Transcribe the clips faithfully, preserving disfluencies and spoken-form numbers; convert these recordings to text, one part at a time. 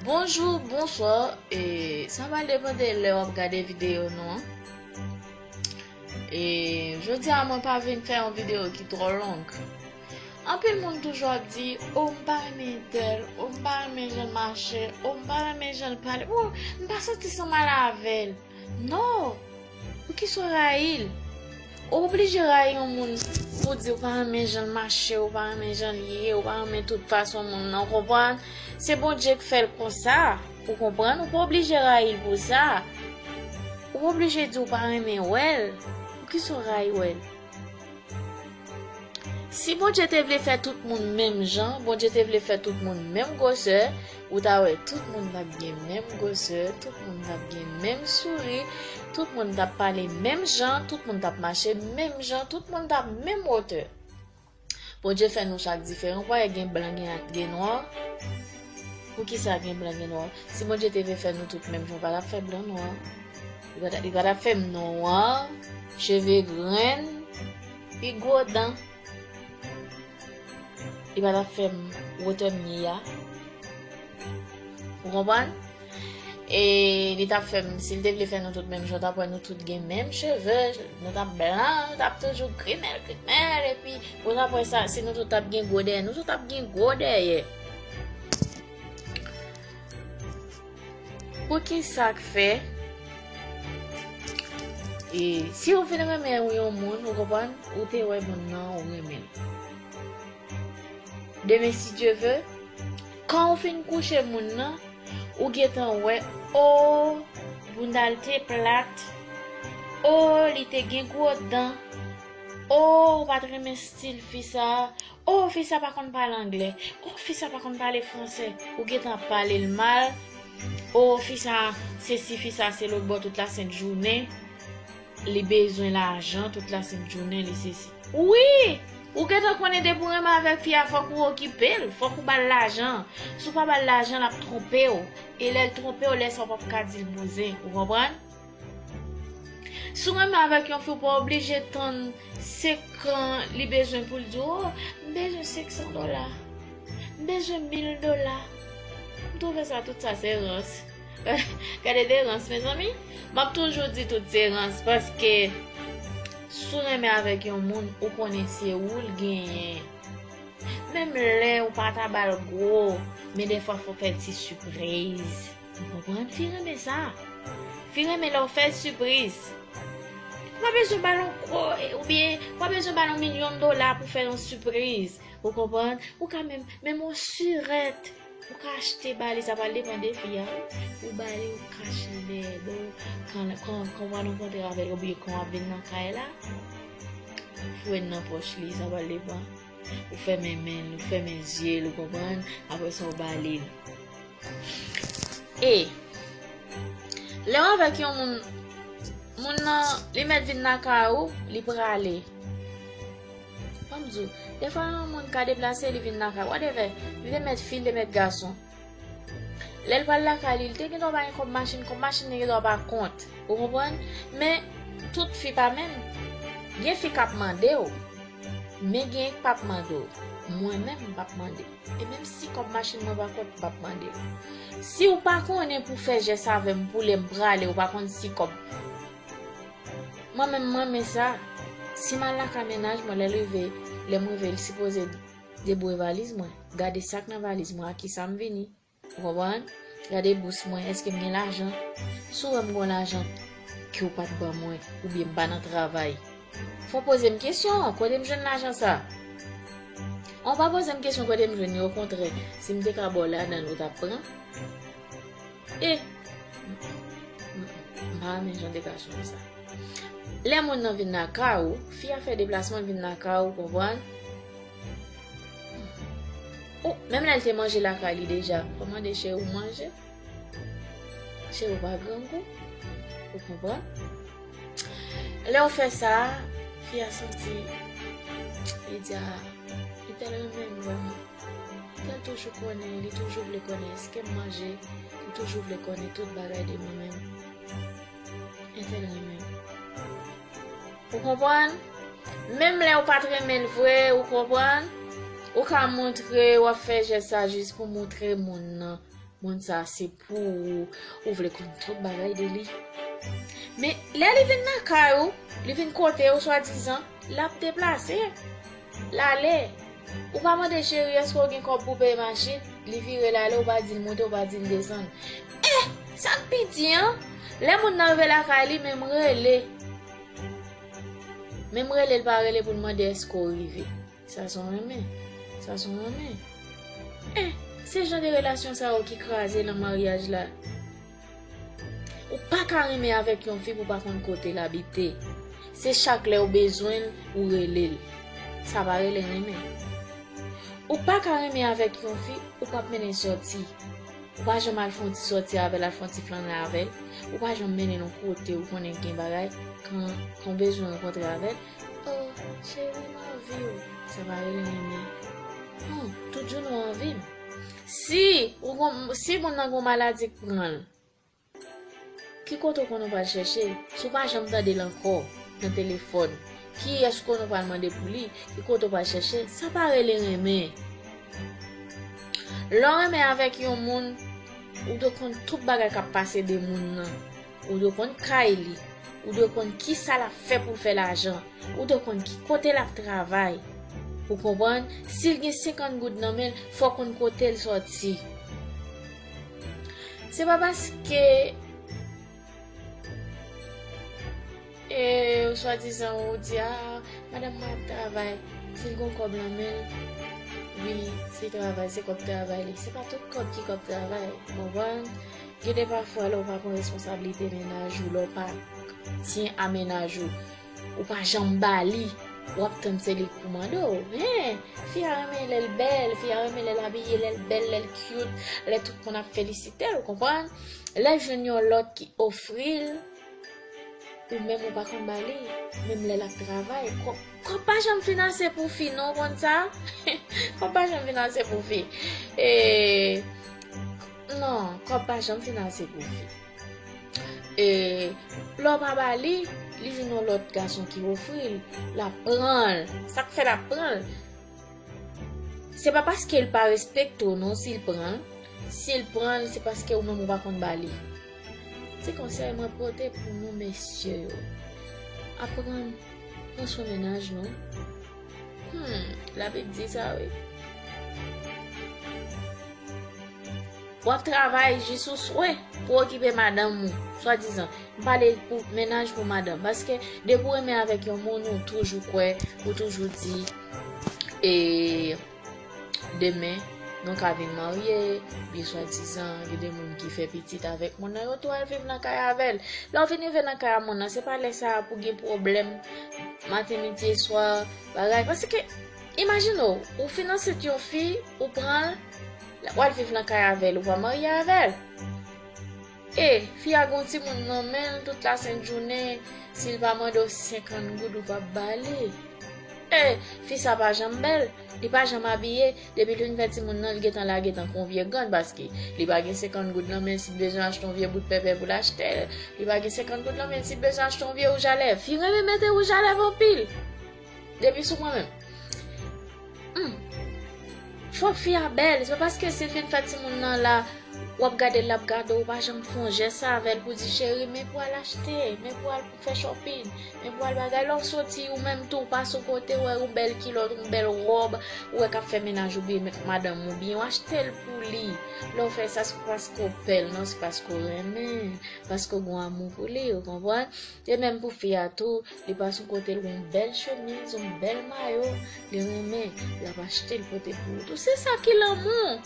Bonjou, bonswa, e sa va depann de lè w ap gade videyo nou an. E jodi a mwen pa vin fè yon videyo ki twò long. Anpil moun toujou ap di, "O, m pa renmen entèl, o, m pa renmen jan l mache, o, m pa renmen jan l pale, o, m pa santi sanm ale avè l." Non! Poukisa w rayi l? Ou pa oblije rayi yon moun pou di ou pa renmen jan l mache, ou pa renmen jan l ye, ou pa renmen tout fason moun nan, w konprann? Se Bondye k fè l konsa, ou konprann? Ou pa oblije rayi l pou sa. Ou pa oblije di ou pa renmen wè l. Poukisa w rayi wè l? Si Bondye te vle fè tout moun menm jan, Bondye te vle fè tout moun menm gwosè, ou ta wè tout moun t ap gen menm gwosè, tout moun t ap gen menm souri, tout moun t ap pale menm jan, tout moun t ap mache menm jan, tout moun t ap menm wotè. Bondye fè nou chak diferan, ou pa wè gen blan, gen, gen nwa. Poukisa gen blan, gen nwa? Si Bondye te vle fè nou tout menm jan, li pa t ap fè blan, nwa. Li pa t, li pa t ap fè m nwa, cheve grenn, pi gwo dan. Li pa t ap fè m wotè m ye a. Ou konprann? E li t ap fè m, si l te vle fè nou tout menm jan, w t ap wè nou tout gen menm cheve, nou t ap blan, nou t ap toujou grimèl, grimèl, epi ou t ap wè sa, si nou tout t ap gen gwo dèyè, nou tout t ap gen gwo dèyè. Poukisa k fè, e, si w vin renmen yon moun, ou konprann, ou te wè moun nan, ou renmen l. Demen, si Dye ve, kan w fin kouche moun nan, ou gentan wè, o, bounda l te plat, o, li te gen gwo dan, o, ou pa t renmen stil fi sa a, o, fi sa pa konn pale anglè, o, fi sa pa konn pale fransè, ou gentan ap pale l mal, o, fi sa, sesi, fi sa, se lòtbò tout lasent jounen, li bezwen lajan tout lasent jounen, li sesi. Wi! Ou gentan konnen depi w renmen avèk fi a, fòk ou okipe l, fòk ou ba l lajan. Si w pa ba l lajan, l ap twonpe w. E lè l twonpe w, lè sa w p ap ka di l bouzen. Ou konprann? Si w renmen avèk yon fi, w pa oblije tann se kan li bezwen pou l di w, o, m bezwen senk san dola. M bezwen mil dola. M twouve sa, tout sa se rans. Gade de rans, mezanmi. M ap toujou di tout se rans, paske si w renmen avèk yon moun, ou konnen se ou l genyen. Menm lè ou pa ta ba l gwo, men dèfwa fò w fè l ti sipriz. Ou konprann? Fi renmen sa. Fi renmen lè w fè l sipriz. Ou pa bezwen ba l yon gwo, oubyen ou pa bezwen ba l yon milyon dola pou fè l yon sipriz. Ou konprann? Ou ka menm, menm yon sirèt. Ou ka achte ba li, sa pral depann de fi a, wi. Ou ba li, ou kache dèyè do, kan, kan, kan w rankontre avè l, oubyen kan w ap vin nan kay la, fouye l nan pòch li, sa pral depann. Ou fèmen men l, ou fèmen zye l, ou konprann? Apre sa, ou ba li l. E, lè w avèk yon moun, moun nan, li mèt vin lakay ou, li prale. Ban m di w, dèfwa yon moun ka deplase, li vin lakay ou, whatever, li te mèt fi, li te mèt gason. Lè l pral lakay li, li te gendwa pa gen kòb machin, kòb machin li gendwa pa kont. Ou konprann? Men, tout fi pa menm. Gen fi k ap mande w, men gen k p ap mande w. Mwen menm, m p ap mande. E menm si kòb machin mwen pa kont, m p ap mande l. Si w pa konnen pou fè jès avè m, pou lè m prale, ou pa konn si kòb. Mwen menm, m renmen sa. Si m al lakay mennaj mwen, lè l rive, lè m rive, l sipoze deboure valiz mwen, gade sa k nan valiz mwen, ak kisa m vini. Ou konprann? Gade bous mwen, èske m gen lajan? Si w wè m gen lajan ke w pa t ban mwen, oubyen m pa nan travay, fò w poze m kesyon, kote m jwenn lajan sa? An w pa poze m kesyon kote m jwenn li, okontrè, si m te ka ba w ladan l, ou t ap pran. E, m, m, m pa renmen jan de gason sa. Lè moun nan vin lakay ou, fi a fè deplasman, l vin lakay ou, konprann? Ou, menm lè l te manje lakay li deja, fò mande cheri ou manje. Cheri ou pa grangou. Ou konprann? Lè w fè sa, fi a santi, li di, a, li tèl renmen m vrèman. Entèl toujou konnen, li toujou vle konnen èske m manje, li toujou vle konnen tout bagay de mwen menm. Entèl renmen m. Ou konprann? Menm lè ou pa t renmen l vre, ou konprann? Ou ka montre, w ap fè jès sa jis pou montre moun nan. Moun sa se pou ou, ou vle konn tout bagay de li. Men lè li vin nan kay ou, li vin kote ou swadizan, l ap deplase, l ale. Ou pa mande cheri èske w gen kòb pou peye machin, li vire l ale, ou pa di l monte, ou pa di l desann. Eh, sa m pi di an, lè moun nan rive lakay li, menm rele. Menm rele, l pa rele pou l mande èske w rive. Sa se yon renmen. Sa se yon renmen. Eh, se jan de relasyon sa yo ki kraze nan maryaj la. Ou pa ka renmen avèk yon fi pou pa konn kote l abite. Se chak lè ou bezwen l, ou rele l. Sa pa rele renmen. Ou pa ka renmen avèk yon fi, ou p ap mennen l sòti. Ou pa janm al fè yon ti sòti avè l, al fè yon ti flannen avè l. Ou pa janm mennen l yon kote ou konnen gen bagay. Kan, kan w bezwen rankontre avè l, oh, cheri, m anvi w. Sa pa rele renmen. Oh, tout jounen w anvi m. Si, ou gon, si moun nan gon maladi k pran l, ki kote w konn ou pral chèche? Si w pa janm tande l ankò nan telefòn, kiyès ou konn ou pral mande pou li? Ki kote w pral chèche? Sa pa rele renmen. Lè w renmen avèk yon moun, ou dwe konn tout bagay k ap pase de moun nan. Ou dwe konn kay li. Ou dwe konn kisa l ap fè pou l fè lajan. Ou dwe konn ki kote l ap travay. Ou konprann? Si l gen senkant goud nan men l, fò w konn kote l sòti. Se pa paske, e, swadizan ou di, a, madanm mwen ap travay. Si l gon kòb nan men l, wi, se travay, se kòb travay li. Se pa tout kòb ki kòb travay, ou konprann? Gen de pafwa lè w pa pran responsablite mennaj ou, lè w pa tyen a mennaj ou, ou pa janm ba li, w ap tann se li k pou mande w. Hen, fi a renmen lè l bèl, fi a renmen lè l abiye, lè l bèl, lè l cute, lè tout moun ap felisite l, ou konprann? Lè l jwenn yon lòt ki ofri l, ou menm ou pa konn ba li, menm lè l ap travay. Kò-, kòb pa janm fin ase pou fi, non, ou konn sa? Kòb pa janm fin ase pou fi. E, non, kòb pa janm fin ase pou fi. E, lè w pa ba li, li jwenn yon lòt gason ki ofri l, l ap pran l. Sa k fè l ap pran l? Se pa paske l pa respekte w non si l pran l. Si l pran l, se paske ou menm ou pa konn ba li. Se konsèy mwen pote pou nou mesye yo. Aprann pran swen mennaj nou. Hmm, Labib di sa wi. W ap travay jis ou swe pou okipe madanm ou, swadizan. M pale pou mennaj, pou madanm. Paske depi w renmen avèk yon moun, ou toujou kwè, ou toujou di, e, demen, nou ka vin marye, oubyen swadizan, gen de moun ki fè pitit avèk moun nan, yo tou al viv nan kay avè l. Lè w vin rive nan kay a moun nan, se pa lè sa a pou gen pwoblèm, maten, midi e swa, bagay. Paske, imajine w, ou fin ansent yon fi, ou pran l, w al viv nan kay avè l, ou pa marye avè l. E, fi a gon timoun nan men l, tout lasent jounen, si l pa mande w senkant goud, ou p ap ba li. E, fi sa pa janm bèl, li pa janm abiye, depi l fin fè timoun nan, li gentan lage tankou yon vye grann, paske li pa gen senkant goud nan men l, si l bezwen achte yon vye bout pèpè pou l achte l, li pa gen senkant goud nan men l, si l bezwen achte yon vye wouj a lèv. Fi renmen mete wouj a lèv anpil. Depi sou mwen menm. Hmm. Fòk fi a bèl. Se pa paske si l fin fè timoun nan la, w ap gade l, l ap gade w, ou pa janm fè yon jès avè l pou di, cheri, men pou al achte, men pou al fè shopping, men pou al bagay. Lè w soti, ou menm tou, w pase yon kote, w wè yon bèl kilòt, yon bèl wòb, ou wè k ap fè mennaj ou byen, madanm ou byen, w achte l pou li. Lè w fè sa, se pa paske w pè l, non, se paske w renmen l, paske w gen amou pou li, ou konprann? E menm pou fi a tou, li pase yon kote, l gen yon bèl chemiz, yon bèl mayo, li renmen, l ap achte l pote pou ou tou. Se sa ki lanmou.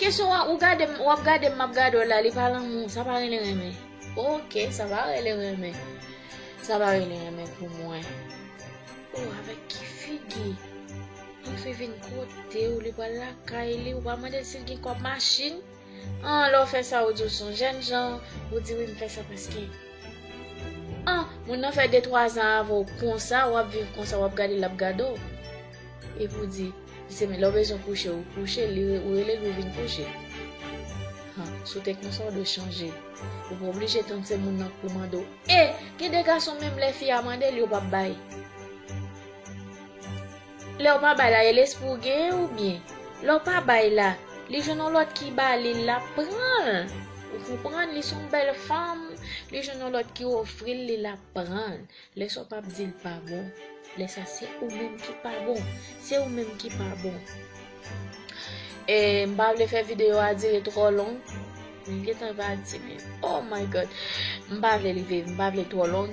Kesyon an, ou gade m, w ap gade m, m ap gade w la, li pa lanmou, sa pa rele renmen. Oke, sa pa rele renmen. Sa pa rele renmen pou mwen. O, avèk ki figi? Yon fi vin kote w, li pral lakay li, ou pa mande l si l gen kòb machin. An, lè w fè sa, ou di w se yon jènjan, ou di wi, m fè sa paske. An, moun nan fè de twa zan avè w konsa, w ap viv konsa, w ap gade l, l ap gade w. Epi w di, se men lè w bezwen kouche, ou kouche, li re-, ou rele l, ou vin kouche. An, si w te konsa, w dwe chanje. Ou pa oblije tann se moun nan pou mande w. E, gen de gason menm lè fi a mande l, yo p ap bay. Lè w pa bay la, e lespri w genyen oubyen? Lè w pa bay la, Li jwenn yon lòt ki ba li l, l ap pran l. Ou konprann? Li se yon bèl fanm, li jwenn yon lòt ki ofri l, li l ap pran l. Lè sa w p ap di l pa bon. Lè sa se ou menm ki pa bon. Se ou menm ki pa bon. E m pa vle fè videyo a dire twò long. M gentan pa di, men, oh my God. M pa vle li viv, m pa vle twò long.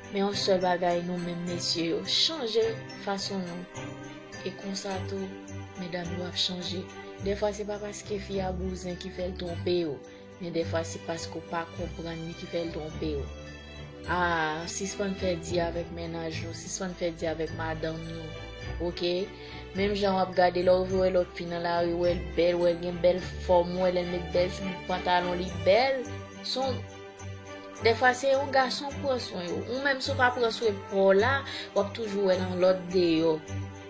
Men yon sèl bagay, nou menm mesye yo, chanje fason nou. E konsa tou, medam yo ap chanje. Dèfwa se pa paske fi a bouzen ki fè l twonpe w, men dèfwa se paske w pa konprann li ki fè l twonpe w. Ah, sispann fè di avèk mennaj nou, sispann fè di avèk madanm nou. Oke? Menm jan w ap gade lè w vin wè lòt fi nan lari, wè l bèl, wè l gen bèl fòm, wè lè l met bèl pantalon, li bèl. Se yon Dèfwa se yon gason pran swen yo. Ou menm si w pa pran swen pa w la, w ap toujou wè nan lòt deyò.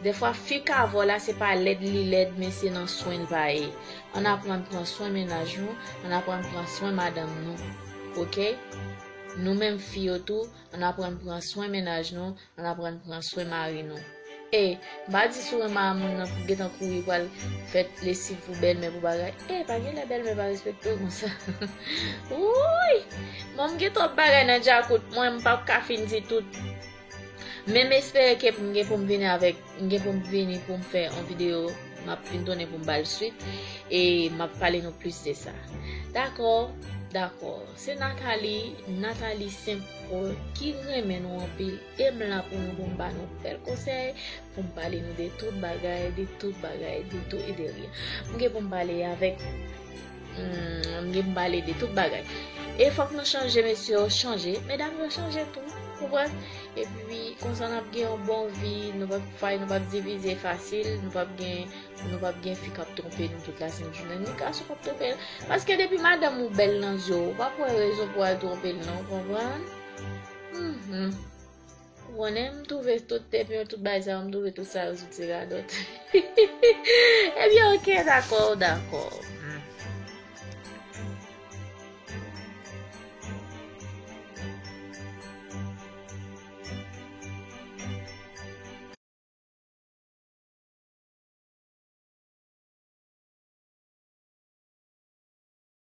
Dèfwa fi ka vò la se pa lèd li lèd, men se nan swen l pa ye. Ann aprann pran swen mennaj nou, ann aprann pran swen madanm nou. Oke? Nou menm fi yo tou, ann aprann pran swen mennaj nou, ann aprann pran swen mari nou. E, m pa di si w renmen a moun nan pou gentan kouri pral fè lesiv pou bèlmè pou bagay. E, pa gen lè bèlmè pa respekte w konsa. Wouy! Bon, m gen twòp bagay nan djakout mwen, m p ap ka fin di tout. Men m espere ke m gen pou m vini avèk, m gen pou m vini pou m fè yon videyo, m ap vin tounen pou m ba l swit. E m ap pale nou plis de sa. Dakò, dakò. Se Nathalie, Nathalie Saint Paul ki renmen nou anpil. E m la pou nou, pou m ba nou bèl konsèy, pou m pale nou de tout bagay, de tout bagay, de tout e de rien. M gen pou m pale avèk, hmm, m gen pou m pale de tout bagay. E fòk nou chanje, mesye yo chanje, medam yo chanje tou, konprann? Epi, konsa n ap gen yon bon vi, nou p ap fay, nou p ap divize fasil, nou p ap gen, nou p ap gen fi k ap twonpe nou tout lasent jounen, ni gason k ap twonpe nou. Paske depi madanm ou bèl nan zye w, ou p ap wè rezon pou al twonpe l non, konprann? Mhm. Ou konnen m twouve tout, depi yo tout bagay sa yo, m twouve tout sa yo sou ti radòt. Ebyen, oke, dakò, dakò.